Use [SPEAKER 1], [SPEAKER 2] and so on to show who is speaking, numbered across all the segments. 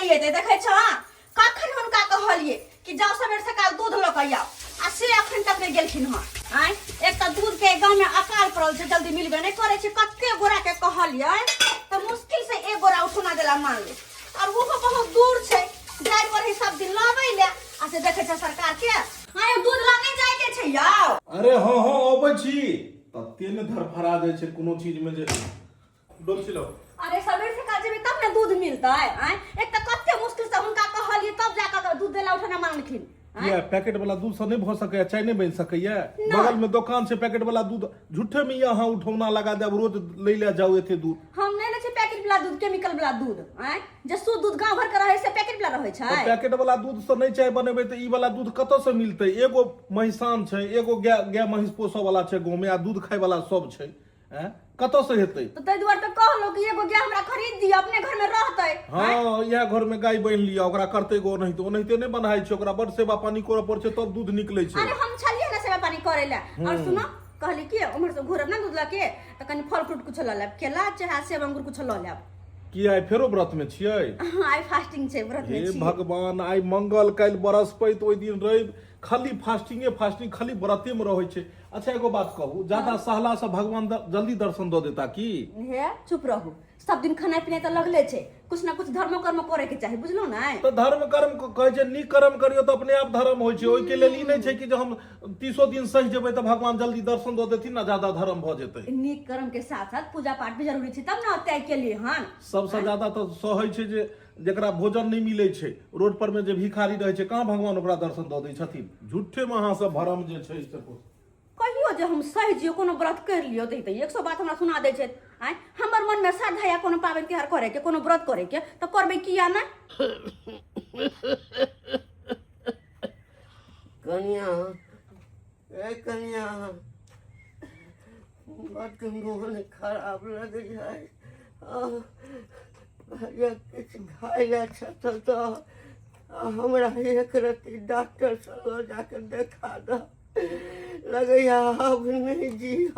[SPEAKER 1] नहि एतै। देखै छह, कखन हुनका कहलिए कि जाओ सवेर सकाल दूध लऽ कऽ आउ, आ से अखन तक नहि गेलखिन हँ। आँय, एक तऽ दूध के गाँव में अकाल पड़ल छै, जल्दी मिलबे नहि करै छै। कते गोरा के कहलियै तऽ मुश्किल से एक गोरा उठौना देला मान ले, और ओहो बहुत दूर छै, जाय पर ही सब दिन लबै ले। आ से देखै छै सरकार के। आँय, दूध लऽ नहि जाय के छै यौ?
[SPEAKER 2] अरे हँ हँ, अबै छी। तते ने धरफड़ा जाइ छै कोनो चीज में जे डोलची लाउ।
[SPEAKER 1] अरे, सबेर सकाल जेबै तब ने दूध मिलतै। आँय, एक तऽ कते मुश्किल से हुनका कहलियै तब जा कऽ दूध देला उठना मानलखिन। आँय?
[SPEAKER 2] किया, पैकेट वाला दूध से नहि भऽ सकैया? चाय नहि बनि सकैया?
[SPEAKER 1] नहि।
[SPEAKER 2] बगल में दोकान छै, पैकेट वाला दूध झूठे में अहाँ उठौना लगा देब, रोज लै ले जाउ एते दूर।
[SPEAKER 1] हम नहि लै छी पैकेट वाला दूध, केमिकल वाला दूध। आँय, जे शुद्ध दूध गाँव घर के रहै से पैकेट वाला रहै छै।
[SPEAKER 2] तऽ पैकेट वाला दूध से नहि चाय बनेबै तऽ ई वाला दूध कतऽ से मिलतै? एगो महिसान छै, एगो गाय, गाय महिष पोसऽ वाला छै गाँव में, आ दूध खाय वाला सब छै। हैं, कतऽ से हेतै?
[SPEAKER 1] तऽ ताहि दुआरे तऽ कहलहुँ कि एगो गाय हमरा खरीद दिअ, अपने घर में रहतै।
[SPEAKER 2] हँ, इएह घर में गाय बान्हि लिअ, ओकरा करतै गो ओनाहिते। ओनाहिते नहि बन्हाइ छै, ओकरा बड सेवा पानी करऽ पड़ै छै तब दूध निकलै छै।
[SPEAKER 1] अरे, हम छलियै ने सेवा पानी करै लए। और सुनो, कहली कि उम्हर से घुरब ने दूध लऽ के तऽ कनि फल फ्रूट कुछो लऽ लेब, केला चाहे सेब अंगूर कुछो लऽ लेब।
[SPEAKER 2] की, आइ फेरो व्रत में छियै?
[SPEAKER 1] हाँ, आइ फास्टिंग छै, व्रत में
[SPEAKER 2] हे
[SPEAKER 1] छी।
[SPEAKER 2] भगवान, आइ मंगल, काल्हि बरस्पति, ओहि दिन रवि, खाली फास्टिंगे फास्टिंग, खाली व्रते में रहै छै। अच्छा, एगो बात कहू, ज्यादा सहला से भगवान जल्दी दर्शन दऽ देता की?
[SPEAKER 1] हे, चुप रहू। सब दिन खाना पीना तऽ लगले छै, कुछ ना कुछ धर्म कर्म करे के चाही, बुझलहुँ ने?
[SPEAKER 2] तऽ धर्म कर्म कहै छै, नीक कर्म करियौ तऽ अपने आप धर्म होइ छै। ओहिके लेल ई नहि छै कि जे हम 30 दिन सहि जेबै तऽ भगवान जल्दी दर्शन दऽ देथिन ने, ज्यादा धर्म भऽ जेतै।
[SPEAKER 1] नीक कर्म के साथ साथ पूजा पाठ भी जरूरी छै, तब ने त्याग केलियै हन।
[SPEAKER 2] सबसँ ज्यादा तऽ सहै छै जे जकरा भोजन नहि मिलै छै, रोड पर मे जे भिखारी रहै छै, कहाँ भगवान ओकरा दर्शन दऽ दै छथिन? झूठे मे अहाँ सब भरम जे छै से।
[SPEAKER 1] कहियो जे हम सहि जियो, कोनो व्रत करि लियो तऽ 100 बात हमरा सुना दै छै। आँय, हमर मनमे श्रद्धा या कोनो पाबनि तिहार करैके, कोनो व्रत करैके, तऽ करबै किया नहि?
[SPEAKER 3] कनिया, ए कनिया, बड्ड मोन खराब लगै है। किछु खाइ लए छथि तऽ हमरा एक रत्ती डॉक्टरसँ लऽ जाके देखा दऽ। लगैया अब नहि जीब।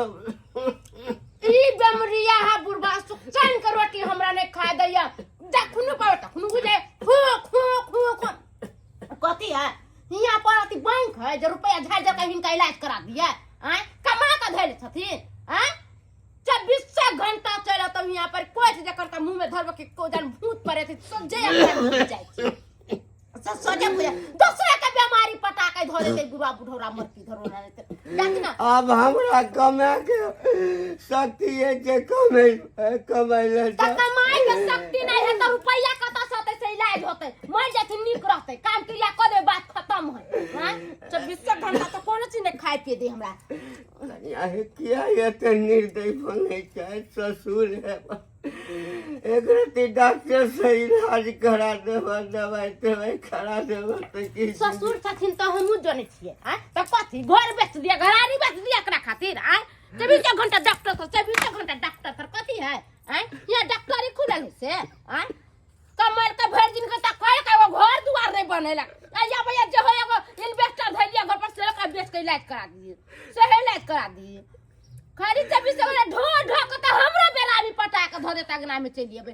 [SPEAKER 4] ई बेमरिया हा बुढ़बा सुख चैन के रोटी हमरा नहीं खा दैया। जखनो पावे तखनो बुझे खो खो खो खो। कथी है हियां पर? अथी बैंक है जे रुपया झाड़ि दऽ के हिनका इलाज करा दिए? आँय, कमा कऽ धैले छथिन? आँय, 24 घंटा चलि तऽ हियां पर कोइ जकर का मुंह में धरब के को जान भूत पड़े थे, सोझे अपना घुसि जाइ छै, सोझे घुसि। दोसरा के बीमारी पटा के धऽ देतै बुढ़ा बुढ़ौरा मरती धरोरा जाति ना।
[SPEAKER 3] आब हमरा कमाए के शक्ति है जे कमे कमाइ ले।
[SPEAKER 4] तऽ कमाई के शक्ति नहीं है तऽ रुपया कतऽ से होतै से इलाज होतै? मर जाथिन नीक रहतै, काम क्रिया कऽ देबै, बात खत्म है। हाँ, 24 घंटा तऽ कोनो चीज नहीं खाए पिए दे हमरा।
[SPEAKER 3] कनिया हे, किया एते निर्दयी बनै छै? ससुर है, एक रत्ती डॉक्टर से इलाज करा देबऽ, दवाई तवाई करा देबऽ तऽ की?
[SPEAKER 4] ससुर छथिन तऽ हमहूँ जनै छियै। आँय, तऽ कथी घर बेच दिया, घरारी बेच दिया एकरा खातिर? आँय, 24 घंटा डॉक्टर सर, 24 घंटा डॉक्टर सर, कथी है? आँय, यहाँ डॉक्टरी खुलल है से? आँय, कमाइल के भरि दिन के तऽ कहि के एगो घर दुआर नहीं बनेलक। आ भैया, जे हो एगो इन्वेस्टर धैलिया घर पर से ओकरा बेच के इलाज करा दिए, सेहे इलाज करा दिए। खाली 24 घंटा ढो ढो के तऽ हमरो बेरामी पटा के धऽ देता। अंगना में चलि अबै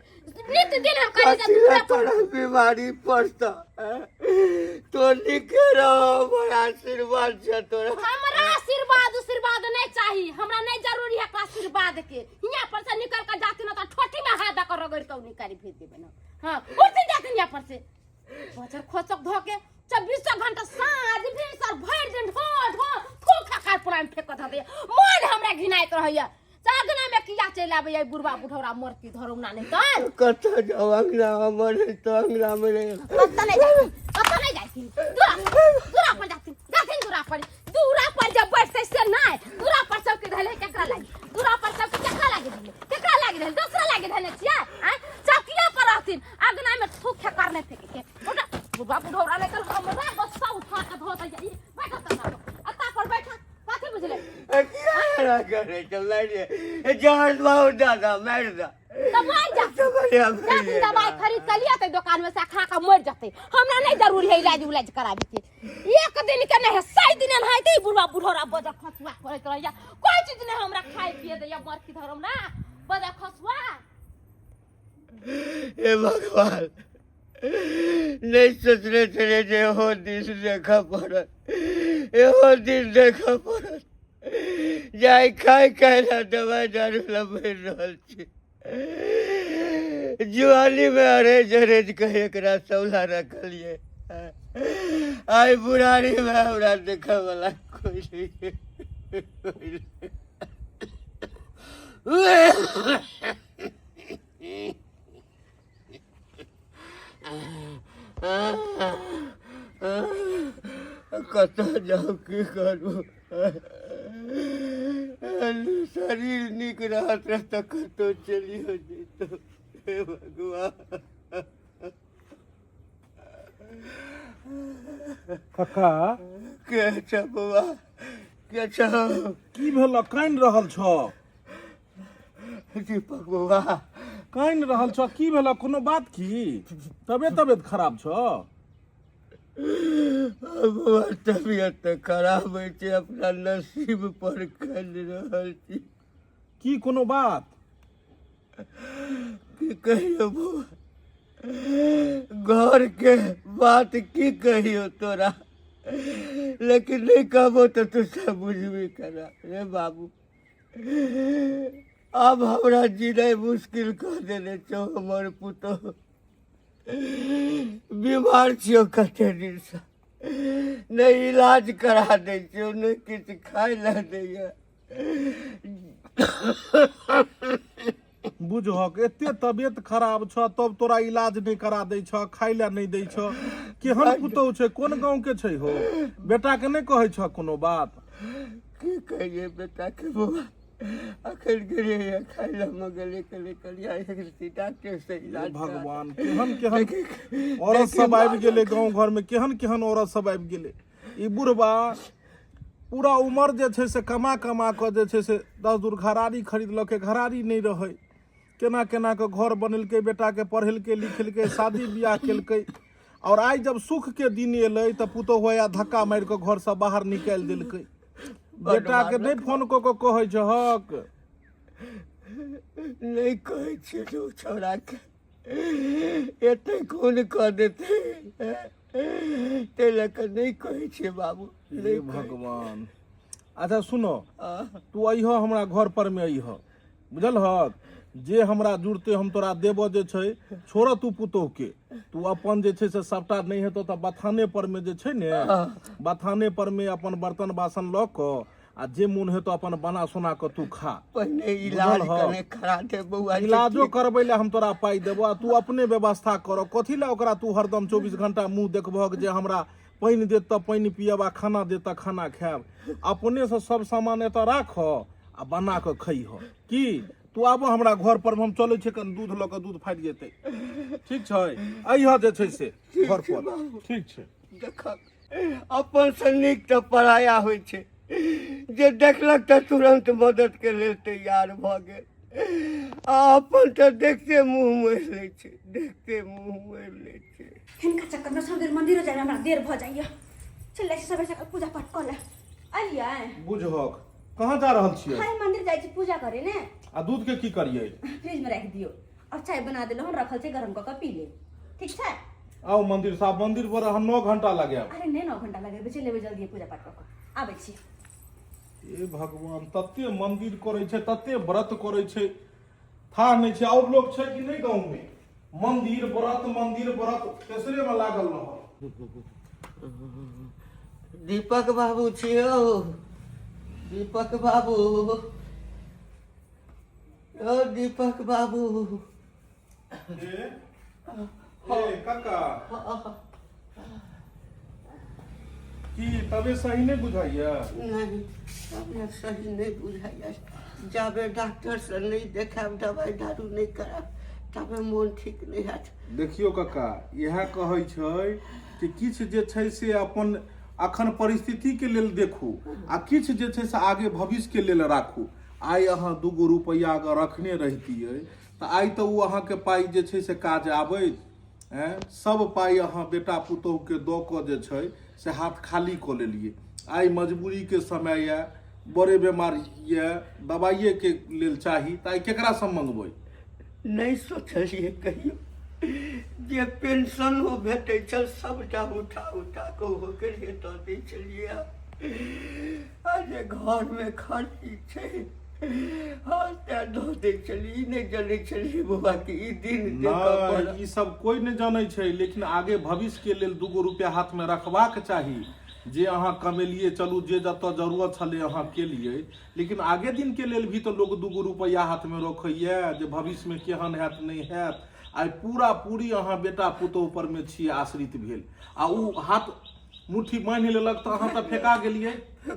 [SPEAKER 4] नित दिन हम करी।
[SPEAKER 3] कथी लए तोरा बीमारी पड़ता? तो नीके रह, हमर आशीर्वाद छै तोरा।
[SPEAKER 4] हमरा आशीर्वाद उशीर्वाद नहीं चाही, हमरा नहीं जरूरी है एकरा आशीर्वाद के। हियां पर से निकल के जाती ना तो ठोठी में हाथ दऽ के रगड़ के निकाली भेज देबे ना। हाँ, उठ जाती हियां पर से। बजर खोचक धो के 24 घंटा साँझ भिनसर भरि दिन ढो ढो थूक खखार पुरान फेंक धऽ दैया। मन हमरा घिनाइत रहैया। अंगना में किया चलि आबैया बुढ़वा बुढ़ौरा मरती धरौना नहीं तऽ?
[SPEAKER 3] कतऽ जाउ? अंगना हमर है तऽ अंगना मे रहि।
[SPEAKER 4] कतऽ नहीं जाथिन, कतऽ नहीं जाथिन, दूरा दूरा पर जाथिन, जाथिन दूरा पर। दूरा पर जब बैठते से नहीं, दूरा पर सबके धैले केकरा लागी? दूरा पर सबके केकरा लागी धैले? केकरा लागी धैले? दोसरा लागी धैले छियै? आँय, चौकिया पर रहथिन, अंगना में थूक खेकर नहीं फेंके के। उठा बुढ़वा बुढ़ौरा नहीं तर हमरा गुस्सा उठा के धो दैया। ई बैठा तब अत्ता पर बैठा। कथी बुझले?
[SPEAKER 3] किया एना करै छै? मारि जान बहुत दादा, मारि दा।
[SPEAKER 4] तऽ मर जा।
[SPEAKER 3] तो बढ़िया।
[SPEAKER 4] जाथिन दवाई खरीद के लिया दुकान में से, खा के मर जते। हमरा नहीं जरूरी है इलाज उलाज कराबे के। एक दिन के नहीं है, 100 दिन नहाइते बुढ़वा बुढ़ौरा बजर खसुआ करैत रहैया। कोई चीज नहीं हमरा खाए पिए दैया मरकी धरम ना बजर खसुआ।
[SPEAKER 3] हे भगवान। नहि सोचने छलियै जे एहो दिन देखऽ पड़त, एहो दिन देखऽ पड़त जे आइ खाय खाय लए दवाइ दारू लए मरि रहल छी। जुआनीमे अरेज अरेज कऽ एकरा सौला रखलियै, आइ बुढ़ारीमे हमरा देखऽवला कोइ नहि, कोइ नहि। कतऽ जाउ, की करू? शरीर नीक रहत रह तऽ कतहु चलियो जैतौ। हे भगवान!
[SPEAKER 2] कक्का!
[SPEAKER 3] के छ बौआ, के छ?
[SPEAKER 2] की भेल, कानि रहल छ?
[SPEAKER 3] दीपक बौआ,
[SPEAKER 2] कानि रहल छ, की भेल? कोनो बात? की तबियत तबियत खराब छ?
[SPEAKER 3] बौआ, तबियत तऽ खराब होइ छै, अपना नसीब पर कानि रहल छी।
[SPEAKER 2] की कोनो बात?
[SPEAKER 3] की कहियो बौआ, घर के बात की कहियो तोरा, लेकिन नहि कहबो तऽ तू सब बुझबी करा। रे बाबू, आब हमरा जीनाइ मुश्किल कऽ देने छौ। हमर पुतोह बीमार छियौ कते दिनसँ, नहि इलाज करा दै छियौ, नहि किछु खाय लए दैया।
[SPEAKER 2] बुझहक, एते तबियत खराब छ तब तोरा इलाज नहि करा दै छ, खाय लए नहि दै छ। केहन पुतहु छै? कोन गाँव के छै हो? बेटा के नहि कहै छ कोनो बात?
[SPEAKER 3] की कहियै बेटाके बौआ, अखन गेलियै खाय लए मगले केले कलिया एक डॉक्टर से
[SPEAKER 2] हे
[SPEAKER 3] इलाज करा।
[SPEAKER 2] भगवान, केहन केहन
[SPEAKER 3] देखी
[SPEAKER 2] औरत
[SPEAKER 3] देखी
[SPEAKER 2] सब आबि गेलै
[SPEAKER 3] मारलक।
[SPEAKER 2] गाँव घरमे, केहन केहन औरत सब आबि गेलै। ई बुढ़बा पूरा उमर जे छै से कमा कमा कऽ जे छै से 10 दूर घरारी खरीदलकै, घरारी नहि रहै, केना केना कऽ घर बनेलकै, बेटाके पढ़ेलकै लिखेलकै, शादी बियाह केलकै, आओर आइ जब सुखके दिन एलै तऽ पुतोहु आया धक्का मारि कऽ घरसँ बाहर निकालि देलकै।
[SPEAKER 3] बड्ड
[SPEAKER 2] बेटाके नहि
[SPEAKER 3] मारलक।
[SPEAKER 2] फोन कऽ कऽ कहै छहक?
[SPEAKER 3] नहि कहै छियै जे ओ छौड़ाके एते कोन कऽ देतै, ताहि लऽ कऽ नहि कहै छियै बाबू,
[SPEAKER 2] हे
[SPEAKER 3] नहि कहै।
[SPEAKER 2] भगवान! अच्छा सुनो,
[SPEAKER 3] आ,
[SPEAKER 2] तू अइह हमरा घर पर मे अइह, बुझल हक? जे हमरा जुड़ते हम तोरा देबऽ। जे छै छोड़ तू पुतोह के, तू अपन जे छै से सबटा नहि हेतौ तऽ बथाने पर मे जे छै ने, बथाने पर मे अपन बर्तन बासन लऽ कऽ आ जे मोन हेतौ अपन बना सोना कऽ तू खा।
[SPEAKER 3] पहिने इलाज
[SPEAKER 2] बुझल हक?
[SPEAKER 3] कने करा दे बौआ जे
[SPEAKER 2] इलाजो
[SPEAKER 3] ठीक।
[SPEAKER 2] करबै लए हम तोरा पाइ देबो आ तू अपने व्यवस्था कर। कथी लए ओकरा तू हरदम 24 घंटा मुँह देखबहक जे हमरा पानि देत तऽ पानि पियब आ खाना देत तऽ खाना खायब? अपनेसँ सब सामान एतऽ राख आ बना कऽ खैह। की तू आबऽ हमरा घर पर, हम चलै छियै कनि दूध लऽ कऽ, दूध फाटि जेतै। ठीक छै, अइह जे छै से घर
[SPEAKER 3] छै
[SPEAKER 2] पर।
[SPEAKER 3] बाबू।
[SPEAKER 2] ठीक छै।
[SPEAKER 3] देखक, अपन से नीक तऽ पराया होइ छै, जे देखलक तऽ तुरन्त मदद के लेल तैयार भऽ गेल, आ अपन तऽ देखते मुँह मोड़ि लै छै, देखते मुँह मोड़ि लै छै।
[SPEAKER 1] हिनका चक्करमे सब दिन मंदिरो जाइमे हमरा देर भऽ जाइए। चलि जाइ छी सबेर सकाल पूजा पाठ कऽ ले। अलियै?
[SPEAKER 2] बुझहक, कहाँ जा रहल छियै?
[SPEAKER 1] अरे, मंदिर जाइ छी पूजा करे ने।
[SPEAKER 2] आ दूध के की करियै?
[SPEAKER 1] फ्रिज में राखि दियौ, और चाय बना देलहुँ हन, रखल छै, गरम कऽ कऽ पी लेब। ठीक छै।
[SPEAKER 2] आउ मंदिर साहब, मंदिर पर अहाँ 9 घंटा लगायब।
[SPEAKER 1] अरे नहि, 9 घंटा लगेबै, चलि एबै जल्दी पूजा पाठ कऽ कऽ आबै छी।
[SPEAKER 2] हे भगवान, तते मंदिर करै छै, तते व्रत करै छै, था नहि छै। और लोग छै कि नहि गाँव में? मंदिर व्रत, मंदिर व्रत, तेसरे में लागल रहल।
[SPEAKER 3] दीपक बाबू छियौ? दीपक बाबू, यौ दीपक बाबू।
[SPEAKER 2] ए ए काका, की तबियत सही नहि बुझाइया?
[SPEAKER 3] नहि, तबियत सही नहि बुझाइया। जाबे डॉक्टरसँ नहि देखायब, दवाइ दारू नहि करायब, ताबे मोन ठीक नहि हैत।
[SPEAKER 2] देखियौ काका, इएह कहै छै कि किछु जे छै से अपन अखन परिस्थितिके लेल देखू आ किछु जे छै से आगे भविष्यके लेल राखू। आइ अहाँ 2 गो रुपैआ अगर रखने रहितियै तऽ आइ तऽ ओ अहाँके पाइ जे छै से काज आबैत। एँ, सब पाइ अहाँ बेटा पुतोहुके दऽ कऽ जे छै से हाथ खाली कऽ लेलियै। आइ मजबूरीके समय यए, बड़े बेमार यए, दबाइएके लेल चाही, तऽ आइ केकरासँ मङ्गबै?
[SPEAKER 3] नहि सोचलियै कहियो जे पेंशनो भेटै छल सभटा उठा उठा कऽ ओकरे दऽ दै छलियै। आ जे घरमे खर्ची छै, हँ, तेँ दऽ दै छलियै। ई नहि जनै छलियै बौआ कि ई दिन देखऽ
[SPEAKER 2] नहि
[SPEAKER 3] पड़त।
[SPEAKER 2] ई सब कोइ नहि जानै छै, लेकिन आगे भविष्य के लेल 2 गो रुपया हाथ में रखबाक चाही। जे अहाँ कमेलियै, चलू जे जतऽ जरूरत छलै अहाँ केलियै, लेकिन आगे दिन के लेल भी तऽ लोक 2 गो रुपैआ हाथ में रखैया जे भविष्य में केहन हैत नहि हैत। आइ पूरा पूरी अहाँ बेटा पुतोह पर में छी आश्रित भेल, आ उ हाथ मुट्ठी बान्हि लेलक तऽ अहाँ तऽ फेका गेलियै।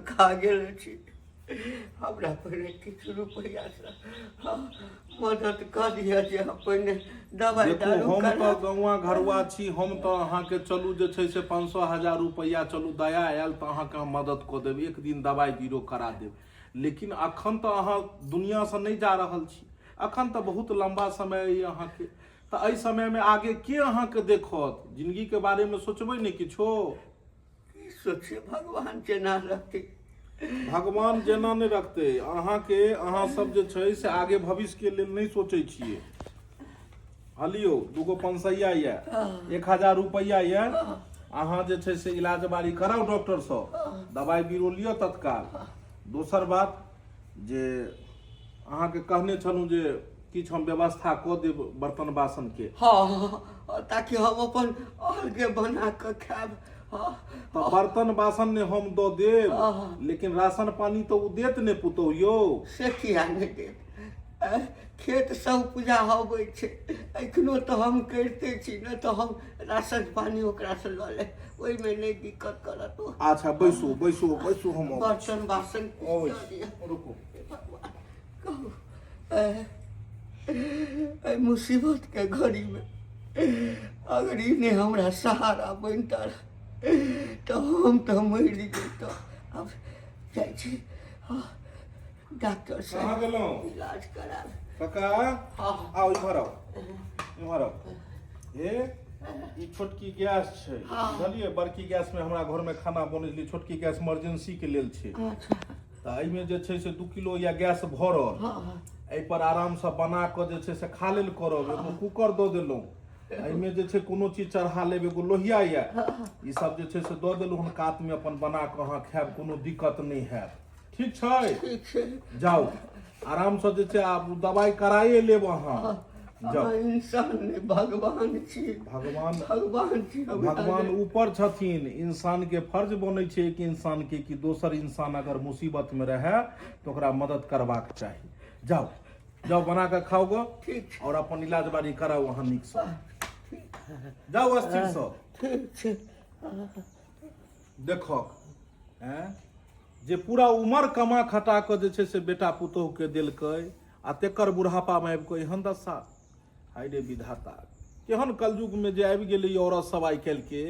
[SPEAKER 3] खा गेल अछि। हमरा पहिने किछु रुपैआसँ मदद कऽ दिअ जे हम पहिने दबाइ
[SPEAKER 2] देखू,
[SPEAKER 3] दारू
[SPEAKER 2] हम तऽ
[SPEAKER 3] करा।
[SPEAKER 2] गौआँ घरुआ छी, हम तऽ अहाँके चलू जे छै से 500 1000 रुपैआ, चलू दया आयल तऽ अहाँके हम मदद कऽ देब, एक दिन दबाइ बीरो करा देब, लेकिन अखन तऽ अहाँ दुनिआँसँ नहि जा रहल छी। अखन तऽ बहुत लम्बा समय अइ अहाँके, तऽ एहि समयमे आगे के अहाँके देखत? जिंदगीके बारेमे सोचबै ने किछो?
[SPEAKER 3] की सोचे, भगवान जेना रहतै।
[SPEAKER 2] भगवान जेना नहि रखतै अहाँके। अहाँ सब जे छै से आगे भविष्य के लेल नहि सोचै छियै। हलियौ, 2 गो 500 यऽ, 1000 रुपैआ यऽ। अहाँ जे छै से इलाज बारी कराउ, डॉक्टरसँ दबाइ बीरो लिअ तत्काल। दोसर बात जे अहाँके कहने छलहुँ जे किछु हम व्यवस्था कऽ देब बर्तन बासन के।
[SPEAKER 3] हँ, ताकि हम अपन अलगे बना कऽ खायब, हँ।
[SPEAKER 2] तऽ बर्तन बासन ने हम दऽ देब,
[SPEAKER 3] हँ।
[SPEAKER 2] लेकिन राशन पानी तऽ ओ देत ने पुतोहु यौ?
[SPEAKER 3] से किया नहि देत? खेत सब उपजा अबै छै, एखनो तऽ हम करिते छी ने, तऽ हम राशन पानी ओकरासँ लऽ लेब, ओहिमे नहि दिक्कत करत ओ।
[SPEAKER 2] अच्छा, बैसू बैसू बैसू, हम अबै छी।
[SPEAKER 3] बर्तन बासन
[SPEAKER 2] अबै
[SPEAKER 3] दऽ
[SPEAKER 2] छी।
[SPEAKER 3] दिअ।
[SPEAKER 2] रुकू।
[SPEAKER 3] भगवान, कहू, एहि मुसीबतके घड़ीमे अगर ई नहि हमरा सहारा बनिता तऽ हम तऽ मरि जैतहुँ। आब जाइ छी, हँ, डॉक्टर
[SPEAKER 2] कहाँ
[SPEAKER 3] साहब
[SPEAKER 2] गेलहुँ?
[SPEAKER 3] इलाज कराब।
[SPEAKER 2] काका।
[SPEAKER 3] हँ।
[SPEAKER 2] आउ, इम्हर आउ, इम्हर आउ। हे, ई छोटकी गैस छै।
[SPEAKER 3] हँ।
[SPEAKER 2] बुझलियै? बड़की गैस में हमरा घर में खाना बनै छलै, छोटकी गैस इमरजेंसी के लेल छै। तऽ एहिमे जे छै से 2 किलो या गैस भरल।
[SPEAKER 3] हँ
[SPEAKER 2] एहि पर आरामसँ बना कऽ जे छै से खा लेल करब। एगो कूकर दऽ देलहुँ, एहिमे जे छै कोनो चीज चढ़ा लेब। एगो लोहिया यऽ, ई सब जे छै से दऽ देलहुँ हन कातमे। अपन बना कऽ अहाँ खायब, कोनो दिक्कत नहि हैत। ठीक छै?
[SPEAKER 3] ठीक छै।
[SPEAKER 2] जाउ, आरामसँ जे छै आब दबाइ कराइए लेब अहाँ, जाउ।
[SPEAKER 3] अहाँ इंसान नहि, भगवान छी।
[SPEAKER 2] भगवान।
[SPEAKER 3] भगवान छी हमरा
[SPEAKER 2] भगवान
[SPEAKER 3] लेल।
[SPEAKER 2] ऊपर छथिन। इंसान के फर्ज बनै छै एक इंसान के कि दोसर इंसान अगर मुसीबत में रहे तऽ ओकरा मदद करबाक चाही। जाउ जाउ, बना कऽ खाउ गो।
[SPEAKER 3] ठीक छै।
[SPEAKER 2] और अपन इलाज बारी कराउ अहाँ नीकसँ। जाउ स्थिरसँ।
[SPEAKER 3] ठीक छै।
[SPEAKER 2] देखक हैं जे पूरा उमर कमा खटा कऽ जे छै से बेटा पुतोहुके देलकै, आ तेकर बुढ़ापामे आबि कऽ एहन दशा। हाय रे विधाता, केहन कलयुगमे जे आबि गेलै ई औरत सब आइ काल्हिके।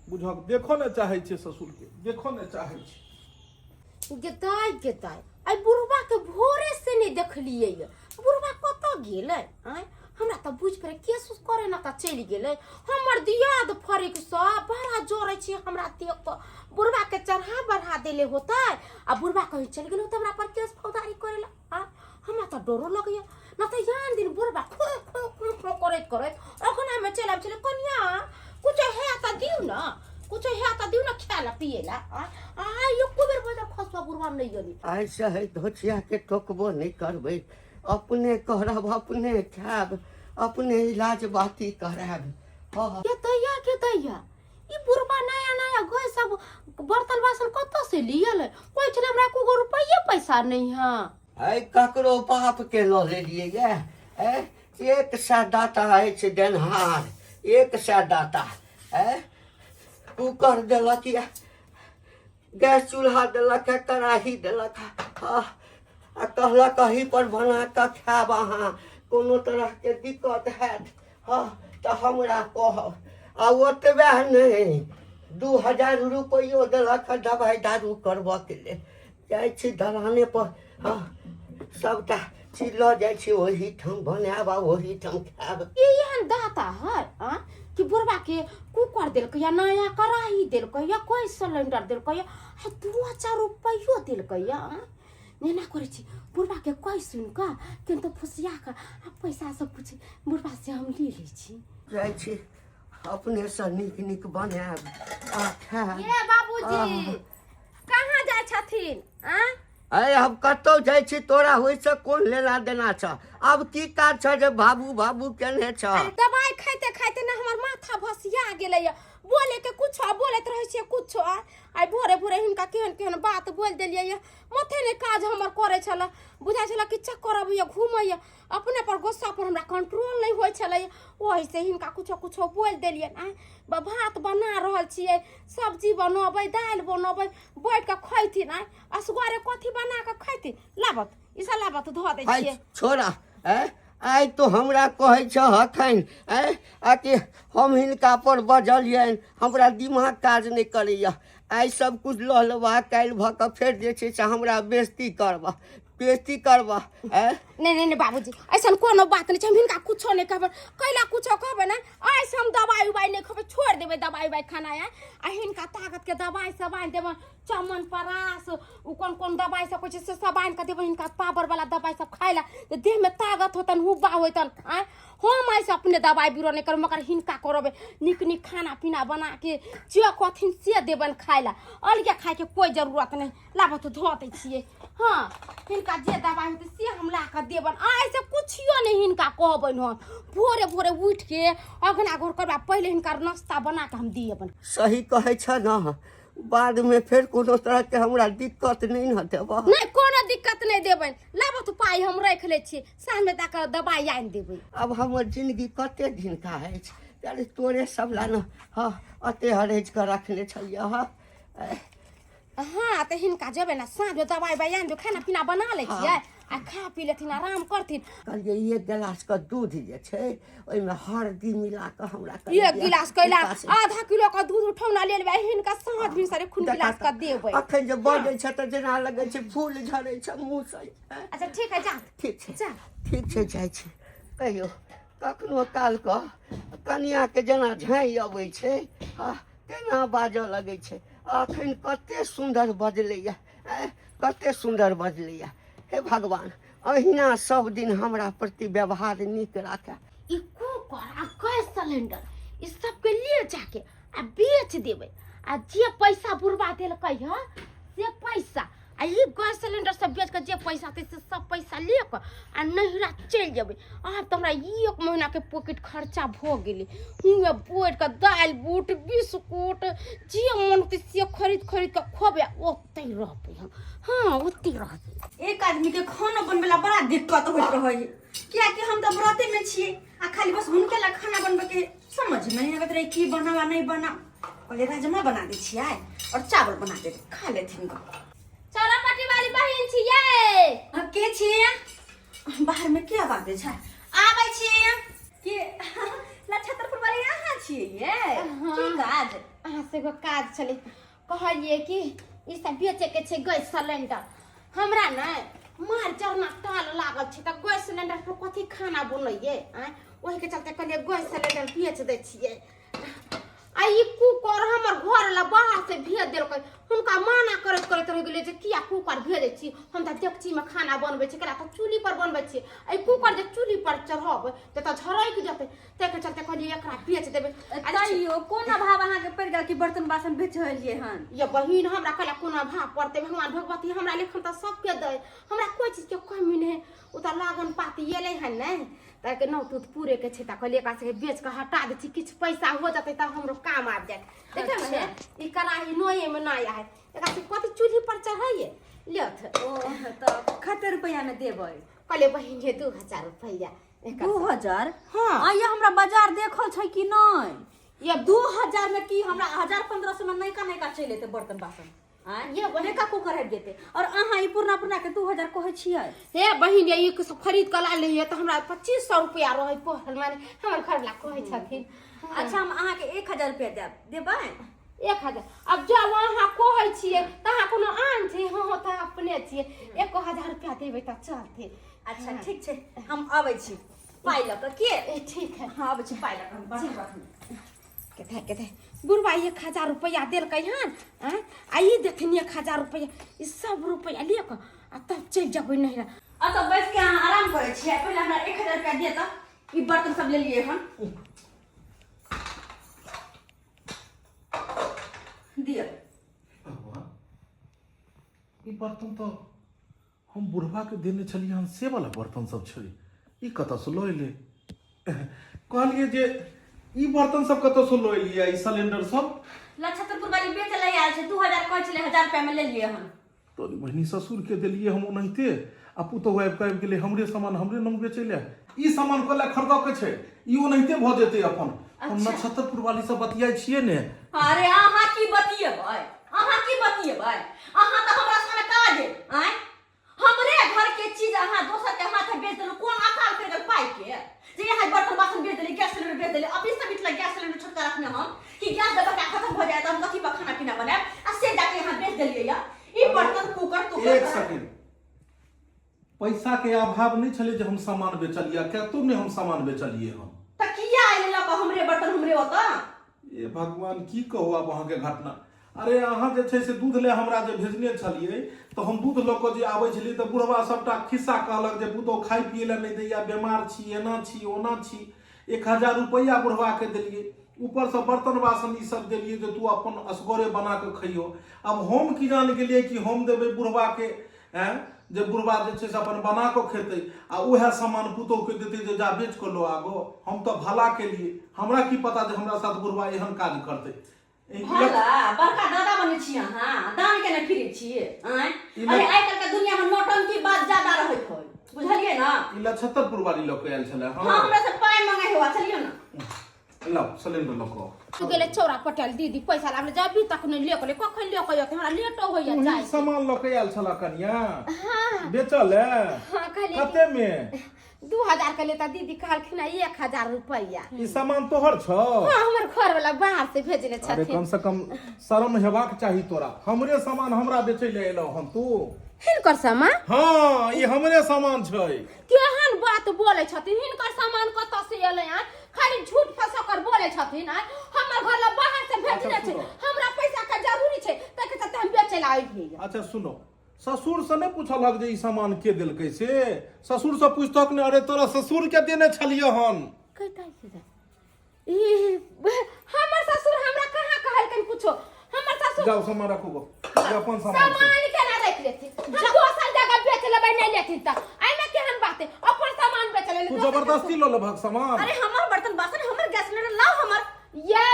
[SPEAKER 2] बुझक, देखऽ ने चाहै छै ससुरके, देखऽ ने चाहै छै।
[SPEAKER 4] गेदाइ गेदाइ, आइ बुढ़बा के भोरे से नहि देखलियै ये। बुढ़बा कतऽ गेलै? आँय, हमरा तऽ बुझि पड़े केस उस करे ने तऽ चलि गेलै। हमर दियाद फरिक सब बड़ा जरै छै हमरा देख कऽ। बुढ़बा के चढ़ा बढ़ा देले होतै आ बुढ़बा कहीं चलि गेल होतै हमरा पर केस फौजदारी करे ला। आँय, हमरा तऽ डरो लगैया न तऽ यान दिन बुढ़बा खो खो खो खो करैत करैत अगनामे चलि आबै छलै, कनिया, कुछो है तऽ दियौ ने, कुछो है तऽ दियौ ने खाय ला पिए ला। आइ एको बेर बजल खसुआ बुढ़बा नहि गेली।
[SPEAKER 3] आइसँ है धोछियाके टोकबो नहि करबै, अपने करब, अपने खायब, अपने इलाज बाती करायब। हँ।
[SPEAKER 4] के दैया, के दैया, ई बुढ़बा नया नया गै सब बर्तन बासन कतऽ से लियल? कोइ छलै हमरा एको गो रुपैये पैसा नहीं है।
[SPEAKER 3] है, ककरो बापके लऽ लेलियै ये? 100 दाता अछि देनहार, 100 दाता। कूकर देलक ये, गैस चूल्हा देलक है, कड़ाही देलक है, आ कहलक एही पर बना कऽ खायब अहाँ, कोनो तरहके दिक्कत हैत, हँ, तऽ हमरा कहब। आ ओतबे नहि, 2000 रुपैओ देलक हँ दबाइ दारू करबऽके लेल। जाइ छी दलाने पर, हँ, सभटा चीज लऽ जाइ छी, ओहीठाम बनायब आ ओहीठाम खायब।
[SPEAKER 4] ई एहन दाता है आ कि बुढ़बा के कुकर देलकै या नया कड़ाही देलकै या कोई सिलेंडर देलकै या आ 2000 रुपैयो देलकै या। एना करै छी, बुढ़बा के कहि सुनि कऽ केन तऽ फुसिया कऽ आ पैसा सब कुछ बुढ़बा से हम ले लै छी।
[SPEAKER 3] जाइ छी। अपनेसँ नीक नीक बनायब आ खायब।
[SPEAKER 4] ये बाबूजी, कहाँ जाइ छथिन आ?
[SPEAKER 3] अरे हम कतहु जाइ छी, तोरा ओहिसँ कोन लेना देना छह? आब की काज छह जे बाबू बाबू केने छह?
[SPEAKER 4] अरे दवाई खाइते खाइते ने हमर माथा भसिया गेलैया, बोले के कुछो आ बोलैत रहै छियै कुछो। आ आइ भोरे भोरे हिनका केहन केहन बात बोलि देलियै ये, माथे नहि काज हमर करै छलै, बुझाइ छलै कि चक्कर अबैया, घूमैया, अपने पर गुस्सा पर हमरा कंट्रोल नहि होइ छलै, ओहिसँ हिनका कुछो कुछो बोलि देलियनि। आँय, भात बना रहल छियै, सब्जी बनबै, दालि बनबै, बैठ कऽ खैथिन। आँय, असगरे कथी बना कऽ खैथिन? लाबत ई सब लाबत धऽ दै
[SPEAKER 3] आइ
[SPEAKER 4] छियै।
[SPEAKER 3] छोड़ा, ऐ आइ तो हमरा कहै छह अखन, ऐ आ कि हम हिनका पर बजलियनि, हमरा दिमाग काज नहि करैया। आइ सब कुछ लऽ लेबह, काल्हि भऽ कऽ फेर जे छै से हमरा बेइज्जती करबह, बेइज्जती करबह, ऐ।
[SPEAKER 4] नहीं नहीं नहीं बाबूजी, ऐसा कोनो बात नहीं छै, हम हिनका कुछो नहीं कहबै। कैला कुछो कहबै ने, ऐसे हम दवाई उवाई नहीं खेबै, छोड़ देबै दवाई उवाई खाना। आय आ हिनका ताकत के दवाई सब आनि देबै, चमन परास उ कोन कोन दवाई सब कहै छै से सब आनि कऽ देबै हिनका, पावर वाला दवाई सब खाय ला, तऽ देह में ताकत होतन, हुब्बा होतन। आय, हम ऐसे अपने दवाई बीरो नहीं करब, मगर हिनका करबै नीक नीक खाना पीना बना के, जे कहथिन से देबनि खाय ला, अलगे खाय के कोई जरूरत नहीं। लाबऽ तऽ धऽ दै छियै। हँ, हिनका जे दवाइ होतै से हम ला कऽ देबनि, आइसँ कुछियो नहि हिनका कहबनि। हम भोरे भोरे उठि के अगना घर करबा पहिले हिनका नाश्ता बना कऽ हम दिएबनि।
[SPEAKER 3] सही कहै छ ने? बादमे फेर कोनो तरहके हमरा दिक्कत नहि ने देबह?
[SPEAKER 4] नहि, कोनो दिक्कत नहि देबनि। लाबऽ तऽ पाइ हम राखि लै छियै, साँझमे दऽ कऽ दवाइ आनि देबै।
[SPEAKER 3] आब हमर जिंदगी कते दिनका अछि? अरे तोरे सब ला ने हँ अते हरेज कऽ रखने छलियै हँ।
[SPEAKER 4] हँ, तऽ हिनका जेबै ने साँझमे दवाइ उवाइ आनि देबै, खाना पीना बना लै छियै आ खा पी लेथिन, आराम करथिन।
[SPEAKER 3] कहलियै एक गिलास के दूध जे छै ओहिमे हरदी मिला कऽ हमरा कनि
[SPEAKER 4] एक
[SPEAKER 3] दिअ।
[SPEAKER 4] गिलास कैला?
[SPEAKER 3] उपास-
[SPEAKER 4] आधा किलो के दूध उठौना ले लेबै, हिनका साँझ भिनसरे खून गिलास के देबै।
[SPEAKER 3] अखन जे बजै छै तऽ जेना लगै छै फूल झरै छै मुँहसँ।
[SPEAKER 4] अच्छा ठीक है, जा।
[SPEAKER 3] ठीक छै।
[SPEAKER 4] जा।
[SPEAKER 3] ठीक छै, जाइ छी। कहियो कखनो कालके कनिआँके जेना झाँइ अबै छै आ तेना बाजऽ लगै छै। अखन कते सुन्दर बजलैया, आँय, कते सुन्दर बजलैया। हे भगवान, अहिना सब दिन हमरा प्रति व्यवहार नीक राखै।
[SPEAKER 4] ई कुकर आ गैस सिलेंडर ई सबके ले जाके आ बेच देबै, आ जे पैसा बुढ़बा देलकै ह से पैसा आ ई गैस सिलेंडर सब बेच कऽ जे पैसा हेतै से सब पैसा ले कऽ आ नैहरा चलि जेबै। आब तऽ हमरा एक महीना के पॉकेट खर्चा भऽ गेलै। हुएँ बैठ कऽ दालि बूट बिस्कुट जे मन होतै से खरीद खरीद कऽ खबै आ ओतहि रहबै हम। हँ, ओतहि रहबै।
[SPEAKER 1] एक आदमी के खाना बनबै ला बड़ा दिक्कत होइत रहै है, कियाकि हम तऽ व्रते में छियै आ खाली बस हुनके ला खाना बनबै के समझ में नहीं आबैत रहै की बनावा नहीं बना। कहलियै राजमा बना दै छियै और चावल बना देबै, खा लेथिन गऽ।
[SPEAKER 4] चौरा पट्टी वाली बहिन छियै।
[SPEAKER 1] हाँ, के छियै? बाहर में के आवाज दै छै? आबै छियै। के नक्षत्रपुर वाली अहाँ छियै ये? की काज?
[SPEAKER 4] अहाँ से एगो काज छलै, कहलियै कि ई सब बेचे के छै गैस सिलेंडर। हमरा ने मार जरना टाल लागल छै, तऽ गैस सिलेंडर पर कथी खाना बनैयै? आँय, ओहिके चलते कहलियै गैस सिलेंडर बेच दै छियै। आ ई कुकर हमर घर ला बाहर से भेज देलकै, हुनका माना करैत करैत रहि गेलियै जे किया कुकर भेजै छी, हम तऽ डेकचीमे खाना बनबै छी, केला तऽ चूल्ही पर बनबै छी। एहि कुकर जे चूल्ही पर चढ़बै तऽ झरकि जेतै, ताहिके चलते कहलियै एकरा बेच देबै। आ
[SPEAKER 1] तैयो कोन अभाव अहाँके पड़ि गेल कि बर्तन बासन बेचलियै हन?
[SPEAKER 4] ये बहिन, हमरा कहला कोना भाव पड़तै? भगवान भगवती हमरा लेखन तऽ सबके दै, हमरा कोइ चीजके कमी नहि। ओ तऽ लगन पाती एलै हन ने, तऽ नौ तूत पूरे के छै, तऽ कहलियै एकरा सबके बेच कऽ हटा दै छी, किछु पैसा हो जेतै तऽ हमरो काम आबि जायत। देखियौ ने, ई कड़ाही नोए मे नहि आय, एकरा सब कथी चूल्ही पर चढ़ैये लेथ।
[SPEAKER 1] ओ तऽ कते रुपैआ में देबै?
[SPEAKER 4] कहलियै बहिन ये 2000 रुपैआ एकर।
[SPEAKER 1] 2000?
[SPEAKER 4] हाँ।
[SPEAKER 1] आइए हमरा बाजार देखल छै कि नहि?
[SPEAKER 4] ये
[SPEAKER 1] 2000 में की हमरा 1000 1500 में नयका नयका चलि एतै बर्तन बासन। आँय,
[SPEAKER 4] ये बहिन-
[SPEAKER 1] नयका कुकर आबि जेतै और अहाँ ई पुरना पुरना के 2000 कहै छियै।
[SPEAKER 4] हे बहिन, ये ई सब खरीद कऽ लायल रहियै तऽ हमरा 2500 रुपैआ रहै पड़ल, माने हमर घरवला कहै छथिन।
[SPEAKER 1] अच्छा, हम अहाँके 1000 रुपैआ देब, देबै?
[SPEAKER 4] 1000? आब जब अहाँ कहै छियै तऽ अहाँ कोनो आन छै? हँ हँ, तऽ अपने छियै, 1000 रुपैआ देबै तऽ चलतै।
[SPEAKER 1] अच्छा ठीक छै, हम अबै छी पाइ लऽ कऽ के।
[SPEAKER 4] ए, ठीक है।
[SPEAKER 1] हाँ, अबै छी पाइ लऽ कऽ हम, बर्तन बासन।
[SPEAKER 4] कते कते बुढ़बा 1000 रुपैआ देलकै हन। आँय, आ ई देखथिन 1000 रुपैआ, ई सब रुपैआ ले कऽ आ तब चलि जेबै नैहरा।
[SPEAKER 1] एतऽ बैस के अहाँ आराम करै छियै? पहिले हमरा 1000 रुपैआ दिअ तऽ ई बर्तन सब लेलियै हन। दिअ।
[SPEAKER 2] भगवान, ई बर्तन तऽ हम बुढ़बा के देने छलियै हन से वाला बर्तन सब छै, ई कतऽसँ लऽ एलै? कहलियै जे ई बर्तन सब कतऽसँ लऽ एलियै, ई सिलेंडर सब?
[SPEAKER 1] लछतरपुर वाली बेच ले आयल छै, 2000 कहै छलै, 1000 रुपया में लेलियै हन।
[SPEAKER 2] तोरी बहिनी, ससुर के देलियै हम ओनाहिते आ पुतोहु आबि कऽ आबि गेलै हमरे सामान हमरे नाम बेचै लए। ई सामान कोला खरीदऽ के छै? ई ओनाहिते भऽ जेतै अपन। हम नक्षत्रपुर वाली सब बतियाइ छियै ने।
[SPEAKER 1] अरे अहाँ की बतियेबै, अहाँ की बतियेबै? अहाँ तऽ हमरा संगे काज आँय, हमरे घर के चीज अहाँ दोसर के हाथ बेच देलहुँ। कोन अकाल पड़ि गेल पाइ के जे यहाँ बर्तन बासन बेच देली, गैस सिलेंडर बेच देली? अपने से मिथिला गैस सिलेंडर छोटका रखने हम कि गैस जब तक खत्म हो जाए तो हम कथी पर खाना पीना बनायब, आ से जाके यहाँ बेच देलियै या ई बर्तन कुकर तुकर।
[SPEAKER 2] एक सेकंड, पैसा के अभाव नहि छलै जे हम सामान बेचलियै, कतौ नहि हम सामान बेचलियै हम।
[SPEAKER 1] तऽ किया एलै लऽ कऽ हमरे बर्तन हमरे ओतऽ?
[SPEAKER 2] ए भगवान, की कहू आब अहाँके घटना। अरे अहाँ जे छै से दूध ले हमरा जे भेजने छलियै तऽ हम दूध लऽ कऽ जे आबै छलियै तऽ बुढ़वा सबटा खिस्सा कहलक जे पुतहु खाइ पियै लए नहि दैया, बेमार छी, एना छी, ओना छी। 1000 रुपैआ बुढ़वाके देलियै, ऊपरसँ बर्तन बासन ई सब देलियै जे तू अपन असगरे बना कऽ खइयो। आब हम की जान गेलियै कि हम देबै बुढ़वाके आँय जे बुढ़वा जे छै से अपन बना कऽ खेतै आ उएह सामान पुतोहके देतै जे जा बेच कऽ लऽ आबो। हम तऽ भला केलियै, हमरा की पता जे हमरा साथ बुढ़वा एहन काज करतै।
[SPEAKER 1] भला बड़का दादा बने छी अहाँ, दान केने फिरै छी आँय? अरे आइ काल्हि के दुनिया में नौटंकी बात ज्यादा रहैत होय, बुझलियै ना?
[SPEAKER 2] ई लछत्तरपुर वाली लऽ कऽ आयल छलै।
[SPEAKER 1] हाँ, हमरा से पाइ मंगे हुआ, चलियो ना।
[SPEAKER 2] लाउ, सिलेंडर लऽ कऽ आउ।
[SPEAKER 4] तू गेले चौरा पटेल दीदी पैसा लाबले, जब अभी तक नहीं लेके ले, कखन लेके अयतै? हमरा लेटो होइया।
[SPEAKER 2] तू
[SPEAKER 4] जाय
[SPEAKER 2] सामान लऽ कऽ आयल छला कनिया?
[SPEAKER 4] हाँ।
[SPEAKER 2] बेचल है?
[SPEAKER 4] हाँ, कहलियै।
[SPEAKER 2] कते में?
[SPEAKER 4] 2000 के लेता दीदी, कहलखिन 1000 रुपैआ।
[SPEAKER 2] ई सामान तोहर छौ?
[SPEAKER 4] हाँ, हमर घर वाला बाहर से भेजने
[SPEAKER 2] अरे
[SPEAKER 4] छथिन।
[SPEAKER 2] कम से कम शर्म हेबाक चाही तोरा, हमरे सामान हमरा बेचै लए एलौ हन तू?
[SPEAKER 4] हिनकर सामान?
[SPEAKER 2] हाँ, ई हमरे सामान छै।
[SPEAKER 4] केहन बात बोलै छथिन? हिनकर सामान कतऽ से एलै? आय खाली झूठ फसकर बोलै छथिन। आय हमर घर ला बाहर से भेजने
[SPEAKER 2] अच्छा,
[SPEAKER 4] छै।
[SPEAKER 2] सुनो।
[SPEAKER 4] हमरा पैसा के जरूरी छै, ताहिके चलते हम बेचै ला अइलियै।
[SPEAKER 2] अच्छा सुनो, ससुर से नहि पूछलक जे ई सामान के देलकै से? ससुर से पूछतक ने, अरे तोरा ससुर के देने छलियै हन।
[SPEAKER 4] कहिता छै ई हमर ससुर हमरा कहाँ कहलकन कुछो? हमर ससुर
[SPEAKER 2] जाओ, सामान रखू गो, ई अपन सामान छै।
[SPEAKER 4] सामान केना राखि लेथिन? हम दोसर जगह बेच लेबै, नहि लेथिन तऽ एहिमे केहन बात है? अपन सामान बेच लेले।
[SPEAKER 2] तू जबरदस्ती लऽ लेबहक सामान?
[SPEAKER 1] अरे हमर बर्तन बासन, हमर गैस सिलेंडर लाओ हमर।
[SPEAKER 4] ये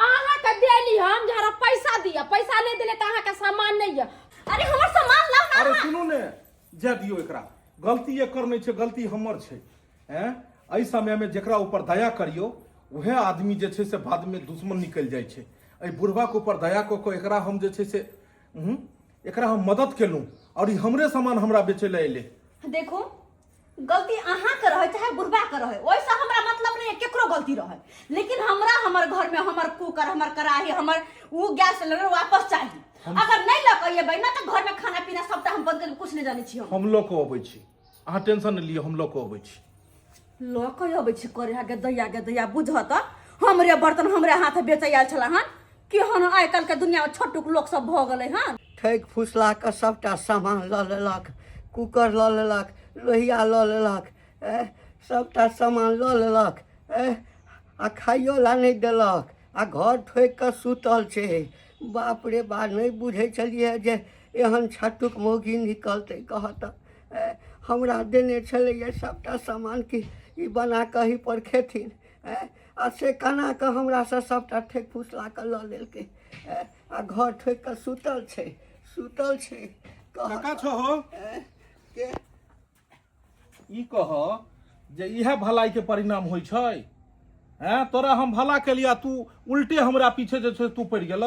[SPEAKER 4] अहाँके देली हम जे हमरा पैसा दिअ, पैसा नहि देले तऽ अहाँके सामान नहि यऽ।
[SPEAKER 1] अरे हमर सामान लाओ ना।
[SPEAKER 2] अरे सुनू ने, जाय दियौ एकरा, गलती एकर नहि छै, गलती हमर छै। हैं, एहि समयमे जकरा ऊपर दया करियौ उएह आदमी जे छै से बादमे दुश्मन निकलि जाइ छै। एहि बुढ़बाके ऊपर दया कऽ कऽ एकरा हम जे छै से एकरा हम मदद केलहुँ आओर ई हमरे सामान हमरा बेचै लए एलै।
[SPEAKER 1] देखू, गलती अहाँके रहै चाहे बुढ़बाके रहै, ओहिसँ हमरा मतलब नहि है, केकरो गलती रहै, लेकिन हमरा हमर घरमे हमर कुकर, हमर कड़ाही, हमर ओ गैस सिलेंडर वापस चाही। अगर नहि लऽ कऽ एबै ने तऽ घरमे खाना पीना सबटा हम बंद करि, कुछ नहि जानै छी हम।
[SPEAKER 2] हम लऽ कऽ अबै छी, अहाँ टेंशन नहि लिअ, हम लऽ कऽ अबै छी।
[SPEAKER 1] लऽ कऽ अबै छी करे गे दैया, गे दैया, बुझह तऽ हमरे बर्तन हमरे हाथ बेचै आयल छला हन। केहन आइ काल्हि के दुनिया में छोटुक लोक सब भऽ गेलै हन।
[SPEAKER 3] ठकि फुसला कऽ सभटा सामान लऽ लेलक, कूकर लऽ लेलक, लोहिया लऽ लेलक, सभटा सामान लऽ लेलक, आ खाइयो ला नहि देलक आ घर ठोकि कऽ सुतल छै। बाप रे बा, नहि बुझै छलियै जे एहन छटुक मौगी निकलतै। कहऽ तऽ, हमरा देने छलैए सभटा सामान कि ई बना कऽ एहिपर खेथिन, आ से केना कऽ हमरासँ सभटा ठकि फुसला कऽ लऽ लेलकै आ घर ठोकि कऽ सुतल छै, सुतल छै।
[SPEAKER 2] काका छहो?
[SPEAKER 3] के?
[SPEAKER 2] ई कह जे इएह भलाई के परिणाम होइ छै? हैं, तोरा हम भला केलिया, तू उल्टे हमरा पीछे जे छै तू पड़ि गेल।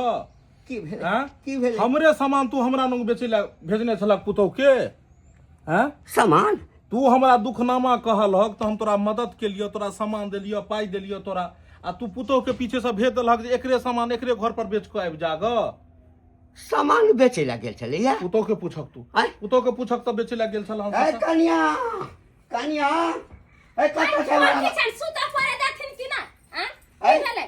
[SPEAKER 3] की भेलै?
[SPEAKER 2] हैं?
[SPEAKER 3] की भेलै?
[SPEAKER 2] हमरे सामान तू हमरा लग बेचै लए भेजने छलक पुतहु के? हैं?
[SPEAKER 3] सामान?
[SPEAKER 2] तू हमरा दुखनामा कहलहक तऽ हम तोरा मदद केलियौ, तोरा सामान देलियौ, पाइ देलियौ तोरा, आ तू पुतहु के पीछे से भेज देलहक जे एकरे सामान एकरे घर पर बेच कऽ आबि जा गऽ।
[SPEAKER 3] सामान बेचै लए गेल छलैया?
[SPEAKER 2] पुतहु के पूछक तू।
[SPEAKER 3] आँय?
[SPEAKER 2] पुतहु के पूछक तऽ बेचै लए गेल छल हम।
[SPEAKER 3] ए कनिया, कनिया, ए कतऽ छै?
[SPEAKER 4] की छनि, सुतऽ पड़े देथिन कि ना? आँ?
[SPEAKER 3] आँय?
[SPEAKER 4] की भेलै?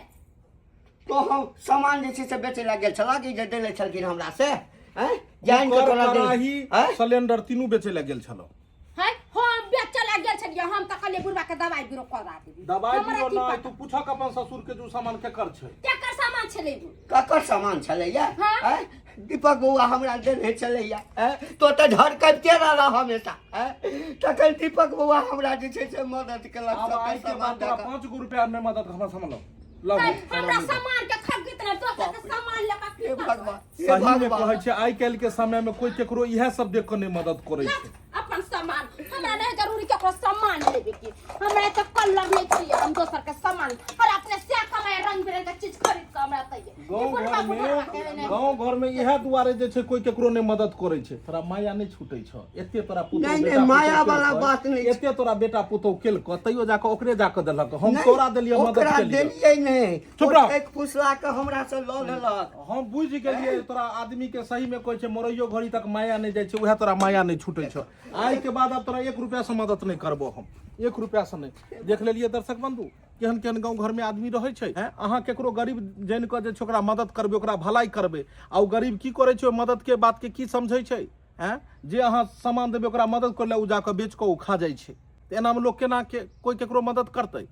[SPEAKER 3] तो हम सामान जे छै से बेचै लए गेल छलऽ कि जे देने छलखिन हमरा से? आँय, जानि कऽ
[SPEAKER 2] कुकर,
[SPEAKER 3] तोरा देने
[SPEAKER 2] कड़ाही,
[SPEAKER 3] आँय?
[SPEAKER 2] सिलेंडर तीनू बेचै लए गेल छलहुँ।
[SPEAKER 4] है, हम बेचऽ लए गेल छलियै? हम तऽ कहलियै बुढ़बा के दवाई बीरो करा देबी।
[SPEAKER 2] दबाइ
[SPEAKER 4] हमरा
[SPEAKER 2] दियौ
[SPEAKER 4] की
[SPEAKER 2] नहि
[SPEAKER 4] पता?
[SPEAKER 2] तू पूछक अपन ससुर के जे ओ सामान केकर छै।
[SPEAKER 4] केकर सामान? सामान छलै उ?
[SPEAKER 3] ककर सामान छलैया?
[SPEAKER 4] हाँ।
[SPEAKER 3] आँय? दीपक बौआ हमरा देने छलैया। आँय? तो तऽ झरकबिते रहला हमेशा। आँय? तखन दीपक बौआ हमरा जे छै से मदद केलक।
[SPEAKER 2] आब
[SPEAKER 3] सबके
[SPEAKER 2] आइ के
[SPEAKER 3] सामान
[SPEAKER 2] बाद तोरा
[SPEAKER 3] दऽ कऽ।
[SPEAKER 2] 5 गो रुपया मे मदद हमरा सामान लौ लौ।
[SPEAKER 4] हमरा सामान के खरीद ना, दोसर के सामान लऽ कऽ की
[SPEAKER 3] हे
[SPEAKER 4] करबै?
[SPEAKER 3] भगवान, हे
[SPEAKER 2] सही मे
[SPEAKER 3] भगवान।
[SPEAKER 2] कहै छै, आइ काल्हि के समय मे कोई केकरो इएह सब देख कऽ नहि मदद करै छै।
[SPEAKER 4] अपन सामान हमरा नहीं जरूरी केकरो सामान लेबे के। हमरा तऽ कलर नहीं चाहिए, हम दोसर के सामान और अपने से कमाए रंग बिरंग के चीज खरीद के हमरा चाहिए।
[SPEAKER 2] गाँव घर में, गाँव घर में इएह दुआरे जे छै कोई केकरो नहि मदद करै छै। तोरा माया नहि छूटै छौ एते तोरा पुतहु
[SPEAKER 3] नहि, नहि,
[SPEAKER 2] बेटा पुतहु
[SPEAKER 3] माया वाला
[SPEAKER 2] केलकै,
[SPEAKER 3] बात नहि छै।
[SPEAKER 2] एते तोरा बेटा पुतहु केलकै, तैयो जाकऽ ओकरे जाकऽ देलक। हम
[SPEAKER 3] नहि,
[SPEAKER 2] तोरा देलियै मदद
[SPEAKER 3] ओकरा
[SPEAKER 2] के लिए।
[SPEAKER 3] देलियै नहि।
[SPEAKER 2] चुप रह।
[SPEAKER 3] एक फुसला के हमरा से लऽ लेलक।
[SPEAKER 2] हम बुझि गेलियै तोरा आदमी के। सही में कहै छै, मरैयो घड़ी तक माया नहि जाइ छै। उएह तोरा माया नहि छूटै छौ। आइ के बाद आब तोरा 1 रुपया से मदद नहि करबो हम, 1 रुपया से नहि। देख लेलियै दर्शक बंधु, केहन केहन गाँव घर में आदमी रहै छै। हैं? अहाँ केकरो गरीब जानि कऽ जे छै ओकरा मदद करबै, ओकरा भलाई करबै, आ ओ गरीब की करै छै? ओहि मदद के बात के की समझै छै? हैं? जे अहाँ सामान देबै ओकरा मदद करै लए, ओ जाकऽ बेच कऽ ओ खा जाइ छै। तऽ एनामे लोक केना के कोई केकरो मदद करतै?